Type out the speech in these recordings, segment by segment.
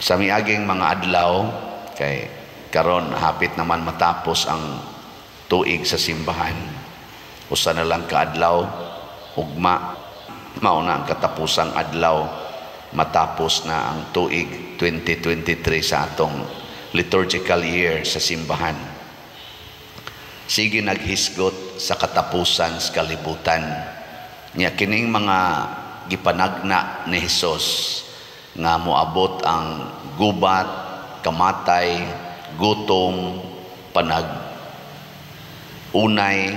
Sa miaging mga adlaw, kay karon hapit naman matapos ang tuig sa simbahan. Usa na lang kaadlaw, ugma, mao na ang katapusang adlaw, matapos na ang tuig 2023 sa atong liturgical year sa simbahan. Sige naghisgot sa katapusan sa kalibutan. Nya kining mga gipanagna ni Hesus nga moabot ang gubat, kamatay, gutom, panag unay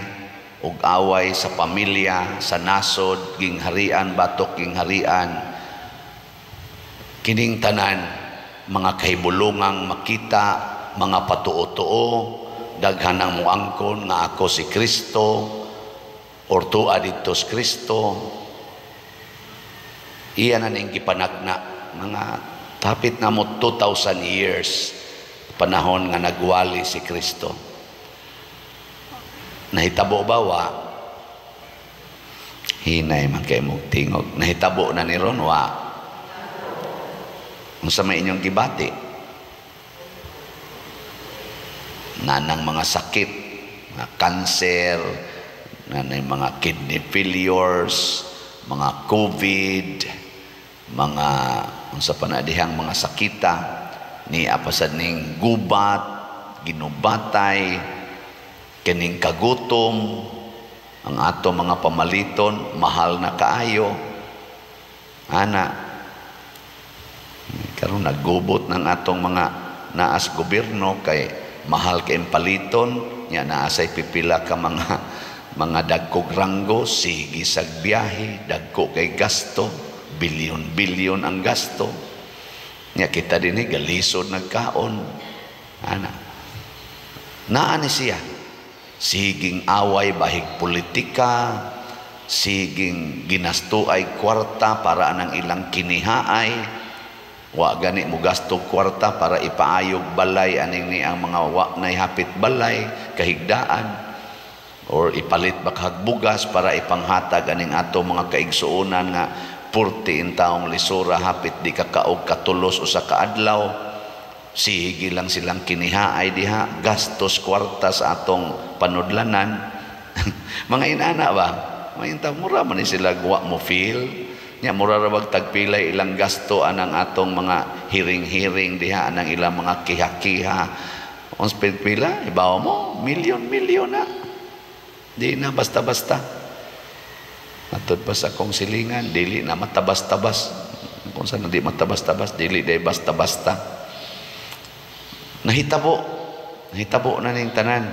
ug away sa pamilya, sa nasod, gingharian batok gingharian. Kining tanan mga kahibulungang makita, mga patuo-tuo, daghan ang muangkon nga ako si Kristo or tua didto si Kristo. Iya na ning gipanagna mga tapit na mo 2,000 years panahon nga nagwali si Kristo. Nahitabo ba wa? Hinay man kay mong tingog. Nahitabo na ni ron wa? Unsa may inyong gibati? Nanang mga sakit, mga kanser, nanay mga kidney failures, mga COVID, mga unsa pa na dihang mga sakita, ni apasad ning gubat, ginubatay, kining kagutom, ang ato mga pamaliton, mahal na kaayo. Ana, karon naggubot ng atong mga naas gobyerno kay mahal kay paliton, nya naasay pipila ka mga dagkog ranggo, sige sag biyahe, dagko kay gasto, bilyon-bilyon ang gasto. Nya kita dinhi galisod nagkaon. Ana, naa ni siya. Siging away bahig politika, siging ginasto ay kwarta para anang ilang kinihaay. Wa gani mo gasto kwarta para ipaayog balay aning ni ang mga wa nay hapit balay kahigdaan, or ipalit bakhag bugas para ipanghatag aning ato mga kaigsuonan nga purti in taong lisura hapit di kakaog katulos usa ka adlaw. Sige lang silang kinihaay diha, gastos kwarta sa atong panudlanan. Mga inana ba? Mga inta, mura man ni sila wa mo feel. Nya mura ra bag tagpilay ilang gasto anang atong mga hiring-hiring diha, anang ilang mga kiha-kiha. Ons pila, ibaw mo, milyon-milyon na. Di na basta-basta. Matod pa sa akong silingan, dili na matabas-tabas. Kung saan di matabas-tabas, dili day basta-basta. Nahitabo, nahitabo na ning tanan.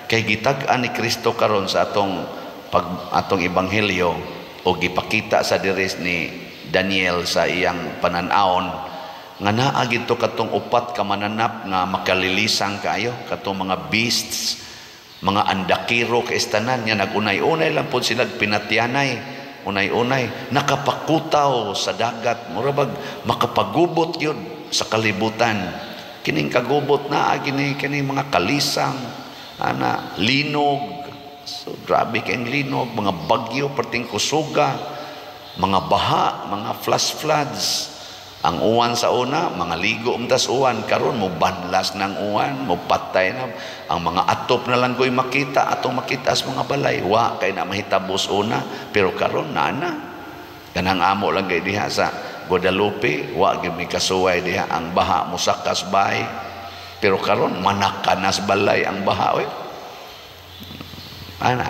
Kay gitag-an ni Kristo karon sa atong pag atong ebanghelyo o gipakita sa dires ni Daniel sa iyang panan-awon nga naa gidto katong upat ka mananap nga makalilisang kaayo, katong mga beasts, mga andakiro kaistanan nga nagunay-unay lang pud sila pinatyanay, unay-unay nakapakutaw sa dagat, mura bag makapagubot yun sa kalibutan. Kining kagubot na kini kining mga kalisang ana linog. So grabe kay linog, mga bagyo perting kusuga, mga baha, mga flash floods. Ang uwan sa una, mga ligo umtas uwan, karon mo banlas ng uwan, mo patay na ang mga atop na lang ko'y makita, atong makita sa mga balay. Wa kay na mahitabos una, pero karon na na. Kanang amo lang kay diha sa Guadalupe, wa gyud mi kasuway diha ang baha mosakas bahay. Pero karon manakanas balay ang baha oy. Ana,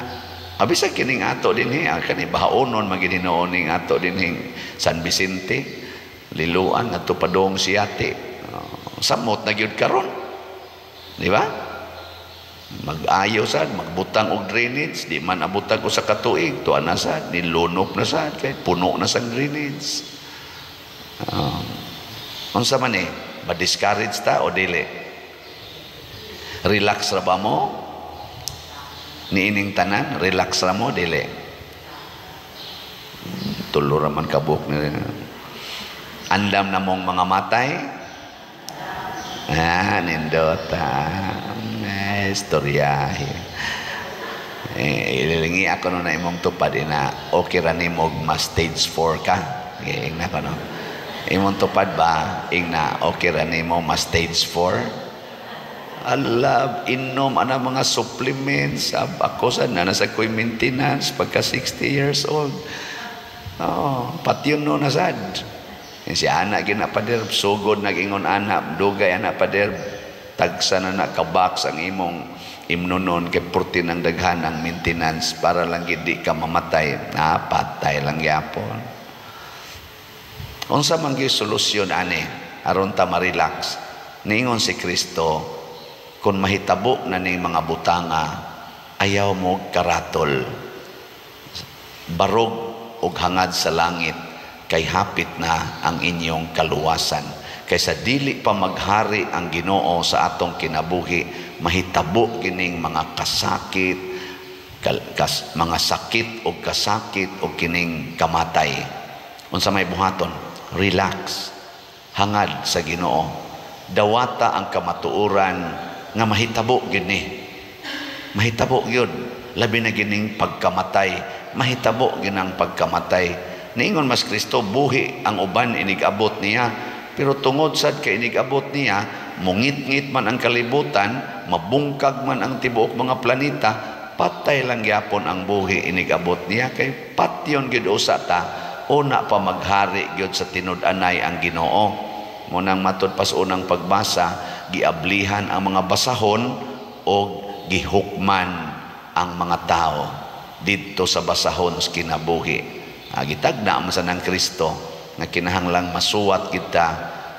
abisa kining ato dinhi, ang kani bahaonon magininuon ning ato dinhi San Vicente, Liloan adto padong Siyate. Samot na gyud karon. Di ba? Mag-ayo sad, magbutang og drainage, di man abutag usa ka tuig, tuwa na sad, nilunop na sad kay puno na sang drainage. Unsa man eh, ma-discourage ta o dili? Relax ra ba mo? Niining tanan, relax ra mo, dili? Tulo ra man kabuk ni. Andam na mong mga matay? Ah, nindot ha. Eh, istorya. Eh, ililingi ako no na imong tupad ina, okay ra nimog ma stage 4 ka. Okay, na ko no. Imong tupad ba? Ingna, okay ra nimo ma stage 4? Ala, inom ana mga supplements. Ako sa na nasa ko'y maintenance pagka 60 years old. Oh, patyon no na sad. Si ana gina pader, sugod nag-ingon ana, dugay ana pader, tagsa na na ka-box ang imong imnonon kay purti ng daghan ang maintenance para lang gid ka mamatay. Na patay lang gyapon. Unsa man gyud solusyon ani aron ta ma-relax? Niingon si Kristo, kung mahitabo na ning mga butanga, ayaw mo karatol. Barog og hangad sa langit kay hapit na ang inyong kaluwasan. Kaysa dili pa maghari ang Ginoo sa atong kinabuhi, mahitabo kining mga kasakit, mga sakit og kasakit og kining kamatay. Unsa may buhaton? Relax. Hangad sa Ginoo. Dawata ang kamatuoran nga mahitabo gyud ni. Mahitabo gyud, labi na gining pagkamatay. Mahitabo gyud ang pagkamatay. Niingon mas Kristo, buhi ang uban inig-abot niya, pero tungod sad kay inig-abot niya, mungit-ngit man ang kalibutan, mabungkag man ang tibuok mga planeta, patay lang gyapon ang buhi inig-abot niya kay patyon gyud usa ta. Una pa maghari gyud sa tinud-anay ang Ginoo. Munang matud pas unang pagbasa, giablihan ang mga basahon o gihukman ang mga tao didto sa basahon sa kinabuhi. Gitagna man sa ng Kristo nga kinahanglang masuwat kita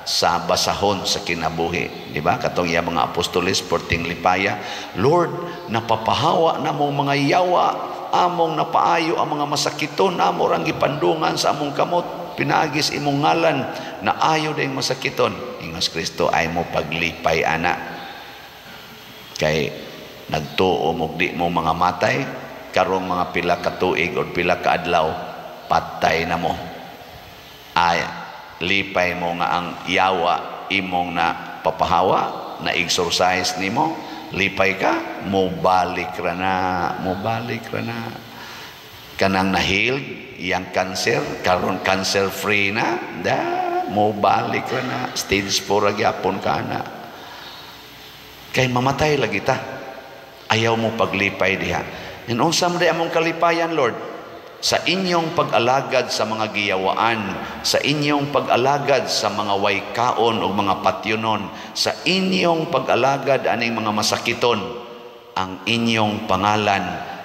sa basahon sa kinabuhi. Di ba? Katong iya mga apostoles porting lipaya, Lord, napapahawa na mong mga yawa, among napaayo ang mga masakiton, amo rang gipandungan sa among kamot, pinaagis imong ngalan, na ayo dayong masakiton. Ingos Kristo, ay mo paglipay ana. Kay nagtuo mo di mo mga matay, karong mga pila ka tuig o pila ka adlaw, patay na mo. Ay, lipay mo nga ang yawa imong na papahawa, na exercise nimo, lipay ka, mo balik ra na, mo balik ra na. Kanang na-healed, iyang cancer, karon cancer free na, da, mo balik ra na, stage 4 gyapon ka na. Kay mamatay lagi ta. Ayaw mo paglipay diha. And unsa man among kalipayan, Lord? Sa inyong pag-alagad sa mga giyawaan, sa inyong pag-alagad sa mga waykaon o mga patyonon, sa inyong pag-alagad aning mga masakiton, ang inyong pangalan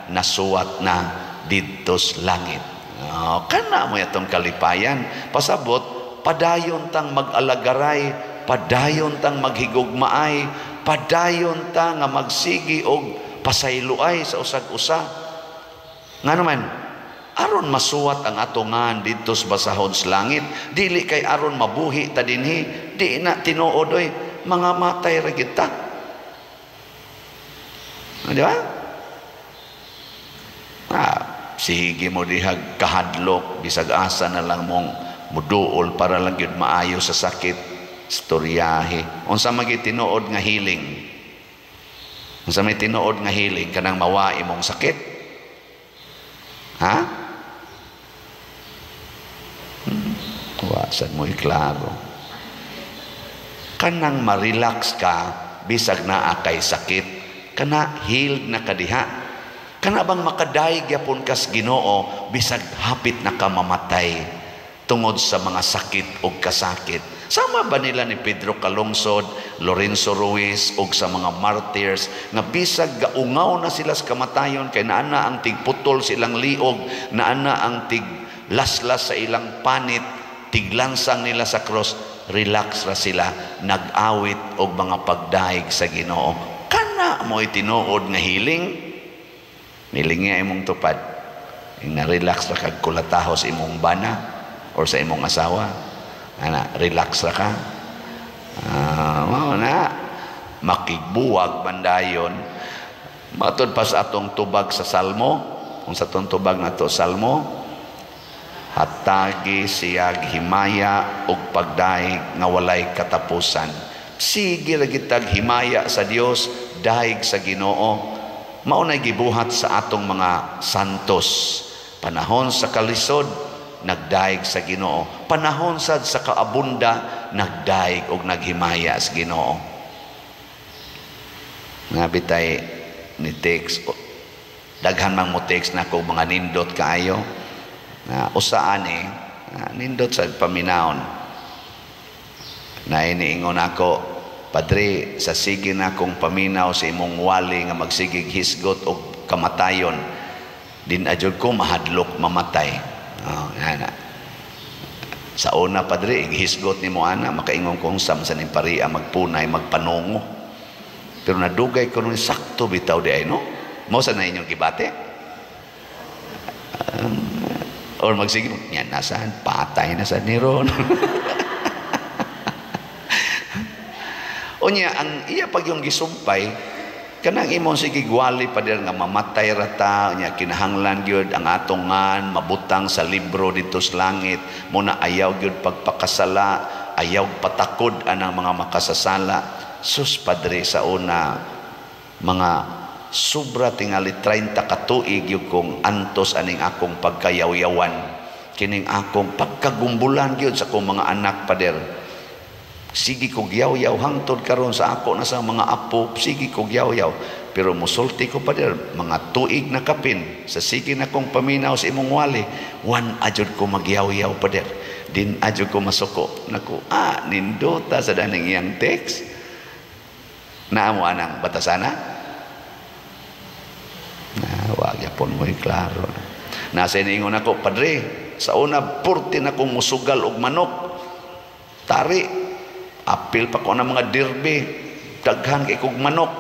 nasuwat na didto sa langit. Oh, kana mo itong kalipayan. Pasabot, padayon tang mag-alagaray, padayon tang maghigugmaay, padayon ta nga magsigi og pasayloay sa usag-usa. Nga naman, aron masuwat ang atongan didto sa basahon sa langit, dili kay aron mabuhi ta dinhi, di na tinuod oy, mga matay ra gid ta. Di ba? Sige mo dihag kahadlok, bisag asa na lang mong muduol para lang gyud maayo sa sakit, storyahe. Unsa man gyud tinuod nga healing? Unsa may tinuod nga healing kanang mawa imong sakit? Ha? Wa sad mo iklaro. Kanang ma-relax ka bisag naa kay sakit, kana healed na kadiha. Kana bang makadayeg gyapon kas Ginoo bisag hapit na ka mamatay tungod sa mga sakit og kasakit. Sama ba nila ni Pedro Calungsod, Lorenzo Ruiz og sa mga martyrs nga bisag gaungaw na sila sa kamatayon kay naana ang tigputol sa ilang liog, naana ang tiglaslas sa ilang panit, tiglansang nila sa cross, relax ra sila, nag-awit og mga pagdaig sa Ginoo. Kana mo'y tinuod nga healing. Nilingi imong tupad. Na-relax ra kag kulataho sa imong bana or sa imong asawa. Ana, relax ra ka. Mao na makigbuwag bandayon. Matud pa sa atong tubag sa Salmo, kung sa atong tubag nato Salmo, hatagi siyag himaya og pagdaig nga walay katapusan. Sige lagi tag himaya sa Dios, daig sa Ginoo. Mao nay gibuhat sa atong mga santos. Panahon sa kalisod, nagdaig sa Ginoo. Panahon sad sa kaabunda, nagdaig og naghimaya sa Ginoo. Nga bitay ni text, daghan mang mo text nako, mga nindot kaayo. Na usaan eh, na, nindot sa paminawon. Na iniingon ako, "Padre, sa sige na akong paminaw sa imong wali nga magsigig hisgot og kamatayon, din adjud ko mahadlok mamatay." Oh, ana. Sa una, "Padre, ighisgot nimo ana, makaingon kong sam sa ning paria magpunay, magpanungo." Pero nadugay ko nun, sakto bitaw di ay, no? Mo sa na inyong gibate? Or magsige, yan, nasaan? Patay na sa niron. Unya, ang iya pag yung gisumpay, kanang imong sige gwali pa nga mamatay rata, unya kinahanglan gyud ang atong ngan mabutang sa libro dito sa langit, muna ayaw gyud pagpakasala, ayaw patakod anang mga makasasala. Sus, padre, sa una mga sobra tingali 30 ka tuig gyud kong antos aning akong pagkayawyawan, kining akong pagkagumbulan gyud sa akong mga anak, pader. Sige kog yaw-yaw hangtod karon sa ako na sa mga apo, sige kog yaw-yaw. Pero musulti ko, pader, mga tuig na kapin sa sige na kong paminaw sa imong wali, wan ajud ko magyaw-yaw, pader. Din ajud ko masuko. Naku, nindota sa daning iyang text. Naamo anang batasana? Na, wag yapon mo'y klaro. Nasa iniingon ako, "Padre, sa una, purti na kong musugal og manok. Tari, apil pa ko ng mga derby, daghan kay kog manok.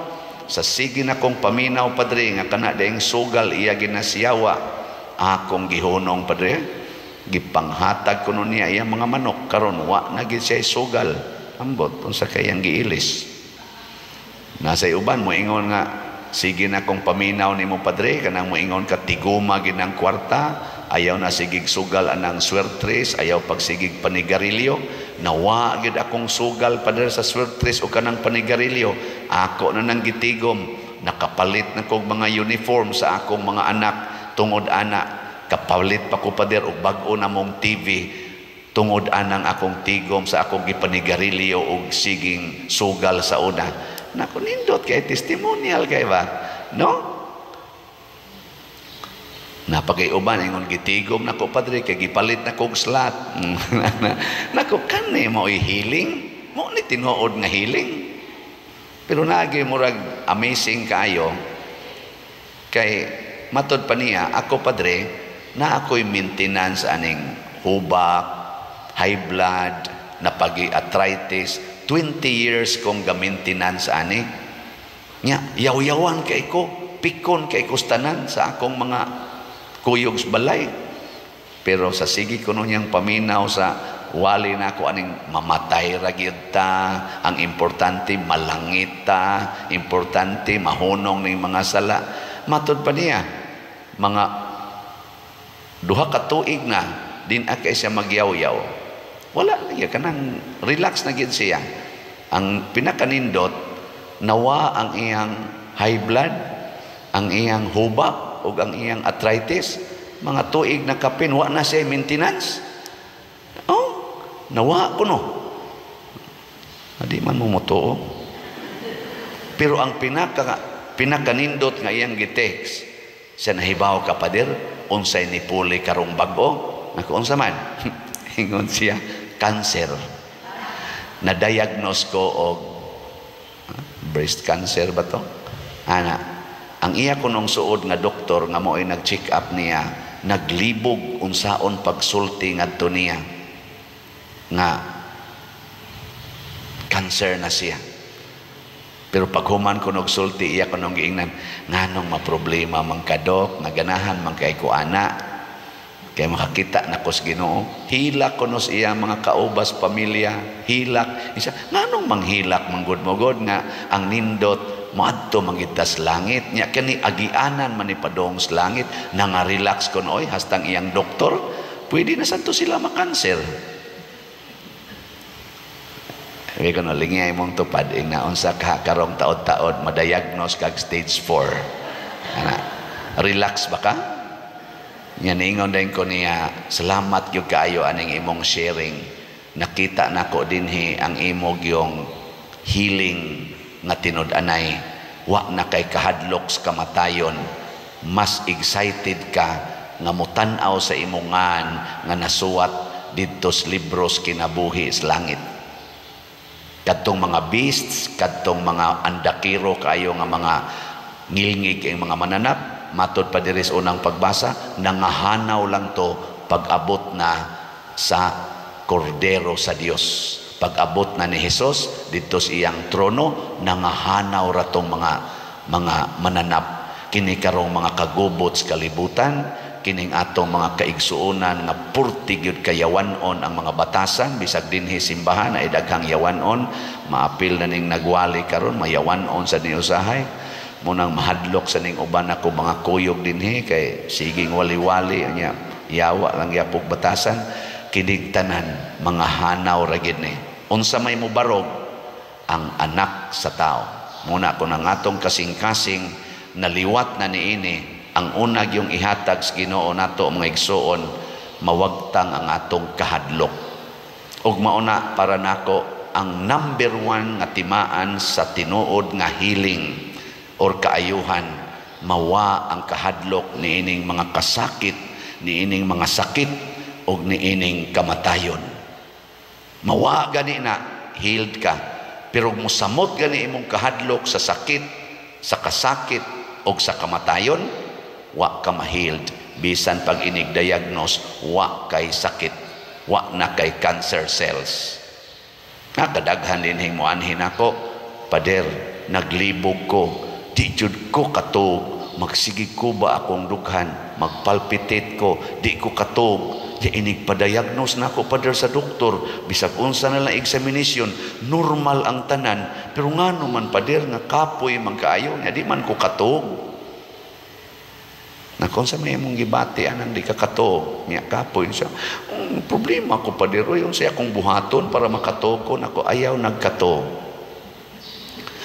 Sa sige na kong paminaw, padre, nga kana daing sugal iya ginasiyawa, akong gihunong, padre, gipanghatag ko niya iya mga manok. Karon wa na gid siya sugal." Ambot unsa kayang giilis. Nasa uban moingon nga, "Sige na kong paminaw nimo, padre, kanang moingon ka tiguma ginang kwarta, ayaw na sigig sugal anang swertres, ayaw pagsigig panigarilyo. Nawa gid akong sugal, padre, sa swertres o kanang panigarilyo. Ako na nang gitigom, nakapalit na kog mga uniform sa akong mga anak tungod ana, kapalit pa ko, pader, og bag-o na mong TV tungod anang akong tigom sa akong gipanigarilyo og siging sugal sa una." Naku, nindot kay testimonial kay ba, no? Napagay uban ingon, "Gitigom nako, padre, kay gipalit na kog slot." Nako, kani mo healing, mo ni tinuod nga healing. Pero naagi murag amazing kaayo kay matod pa niya, "Ako, padre, na ako'y maintenance aning hubak, high blood, napagi arthritis, 20 years kong ga-maintenance ani. Nya, yaw-yawan kay ko, pikon kay kustanan sa akong mga kuyog sa balay. Pero sa sige ko niyang paminaw sa wali na ako aning mamatay ra gyud ta, ang importante malangit ta, importante mahunong ning mga sala." Matod pa niya, mga 2 ka tuig na din akay siya magyaw-yaw. Wala na kanang relax na gyud siya. Ang pinakanindot, nawa ang iyang high blood, ang iyang hubak ug ang iyang arthritis, mga tuig na kapin wa na siya maintenance. Oh, nawa kuno. Adi man mo motuo. Pero ang pinakanindot nga iyang gitext, siya nahibaw ka, pader, unsay ni puli karong bag-o? Naku, unsa man? Ingon siya, cancer. Na-diagnose ko og breast cancer ba to? Ana, ang iya kunong suod nga doktor nga mo'y nag-check up niya, naglibog unsaon pagsulti ngadto niya nga cancer na siya. Pero paghuman ko nagsulti, iya ko nung giingnan, "Nganong maproblema man ka, dok, nga ganahan man kay ko ana, kaya makakita na ko sa Ginoo." Hilak ko nos iya mga kaubas pamilya, hilak. Isa, nganong manghilak manggod mo god nga ang nindot moadto mangitas langit. Nya kani agianan man ni padong sa langit, nanga-relax ko oy hastang iyang doktor, pwede na santo sila makanser. Sabi ko no, lingay mong tupad, ing naunsa ka karong taod-taod, madiagnose kag stage 4. Ana, relax ba ka? Nya niingon din ko niya, "Salamat gyud kaayo aning imong sharing. Nakita nako dinhi ang imo gyong healing nga tinud-anay. Wa na kay kahadlok sa kamatayon. Mas excited ka nga mutan-aw sa imong ngan nga nasuwat didto sa libros kinabuhi sa langit." Kadtong mga beasts, kadtong mga andakiro kaayo nga mga ngilngig ang mga mananap, matod pa diri sa unang pagbasa, nangahanaw lang to pag-abot na sa Kordero sa Dios. Pag-abot na ni Hesus didto sa iyang trono, nangahanaw ra tong mga mananap. Kini karong mga kagubot sa kalibutan, kining atong mga kaigsuonan nga purti gyud kayawanon ang mga batasan, bisag dinhi simbahan ay daghang yawanon, maapil na ning nagwali karon, mayawanon sa ni usahay. Munang mahadlok sa ning uban ako mga kuyog dinhi kay siging wali-wali nya yawa lang yapog batasan. Kining tanan mga hanaw ra gid ni. Unsa may mobarog ang anak sa tao. Muna kun ang atong kasing-kasing naliwat na niini, ang unag yung ihatag sa Ginoo nato, mga igsuon, mawagtang ang atong kahadlok. Ug mauna para nako ang number one nga timaan sa tinuod nga healing or kaayuhan, mawa ang kahadlok niining mga kasakit, niining mga sakit ug niining kamatayon. Mawa gani na, healed ka. Pero musamot gani imong kahadlok sa sakit, sa kasakit ug sa kamatayon, wa ka ma-healed. Bisan pag inig-diagnose, wa kay sakit, wa na kay cancer cells. Nakadaghan din hing moanhin ako, "Pader, naglibog ko, di jud ko katog, magsigig ko ba akong dughan, magpalpitate ko, di ko katog. Di inig pa-diagnose na ako, pader, sa doktor, bisag unsa na lang examination, normal ang tanan, pero ngano man, pader, nga kapoy man kaayo, nga di man ko katog." Na kung sa may imong gibati anang di ka katog, niya kapoy siya. Problema ko, pader, yung siya akong buhaton para makatog ko, nako, ayaw nagkatog.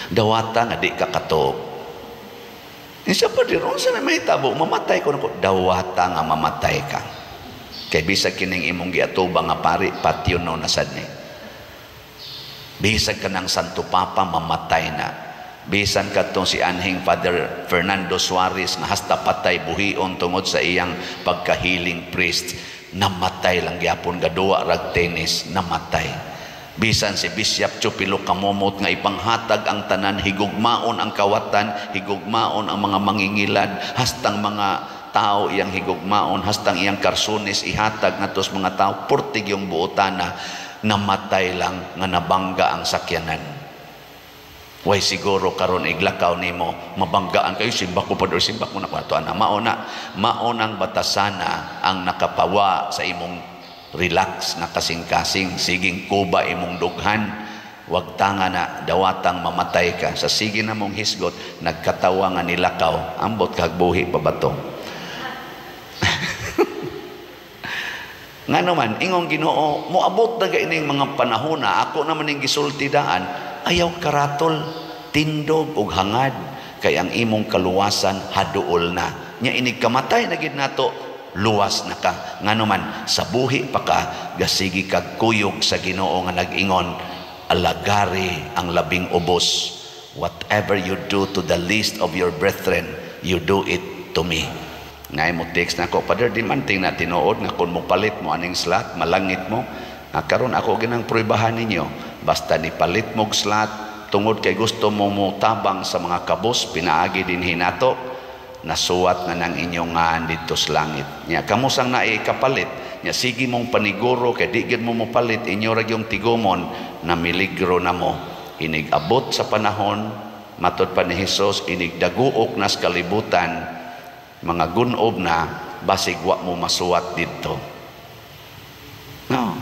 Dawata nga di ka katog. Siya, "Pader, unsa na mahitabo, mamatay ko?" Nako, dawata nga mamatay ka. Kay bisag kining imong giatubang nga pari, patyon no nasad ni. Bisag ka ng Santo Papa, mamatay na. Bisan kadtong si anhing Father Fernando Suarez nga hasta patay buhion tungod sa iyang pagka-healing priest, namatay lang gyapon, gaduwa rag tennis, namatay. Bisan si Bishop Chupilo Camomot nga ipanghatag ang tanan, higugmaon ang kawatan, higugmaon ang mga mangingilad, hastang mga tao iyang higugmaon, hastang iyang karsunis ihatag ngadto sa mga tao, purtig yung buotana, namatay lang nga nabangga ang sakyanan. Way siguro karon iglakaw nimo mabanggaan kayo, simba ko pa, simba ko na ato ana. Mao na, mao nang batasana ang nakapawa sa imong relax nga kasing-kasing, siging kuba imong dughan. Wag tanga na, dawatang mamatay ka. Sa sige na mong hisgot, nagkatawa nga nilakaw, ambot kag buhi pa ba to? Nga naman, ingong Ginoo, moabot na ining mga panahon na ako naman ning gisulti daan, ayaw karatol, tindog og hangad, kay ang imong kaluwasan haduol na. Nya inig kamatay na gid nato, luwas na ka. Nga naman, sa buhi pa ka, gasigi kag kuyog sa Ginoo nga nag-ingon, alagari ang labing ubos. Whatever you do to the least of your brethren, you do it to me. Ngay mo text na ako, "Father, di man ting na tinuod nga kung mo palit mo aning slot, malangit mo?" Karon ako ginang pruibahan ninyo. Basta ni palit mog slot, tungod kay gusto mo mo tabang sa mga kabus, pinaagi din hinato, nasuwat na ng inyong ngan dito sa langit. Nya, kamusang naikapalit, nya sige mong paniguro, kay di gid mo mopalit, inyo ra yung tigumon, na miligro na mo. Inig-abot sa panahon, matod pa ni Hesus, inigdaguok nas kalibutan, mga gunob na, basig wa mo masuwat didto. No.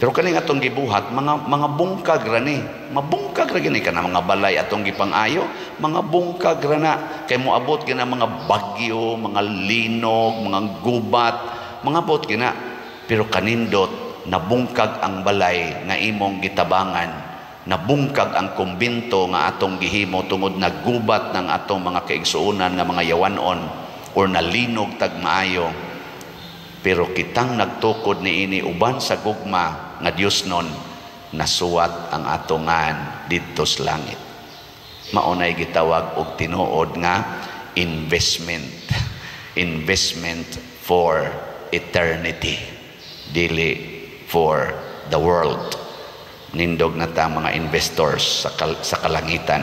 Pero kaning atong gibuhat, mga bungkag ra ni. Mabungkag ra gini kana mga balay atong gipang-ayo, mga bungkag ra na kay moabot gina mga bagyo, mga linog, mga gubat, mga abot gina. Pero kanindot nabungkag ang balay nga imong gitabangan, nabungkag ang kumbinto nga atong gihimo tungod nagubat ng atong mga kaigsuonan nga mga yawanon. or nalinog tag maayo, pero kitang nagtukod niini uban sa gugma nga Dios nun, nasuwat ang atong ngan didto sa langit. Mao nay gitawag og tinuod nga investment, investment for eternity, dili for the world. Nindog na ta mga investors sa kalangitan.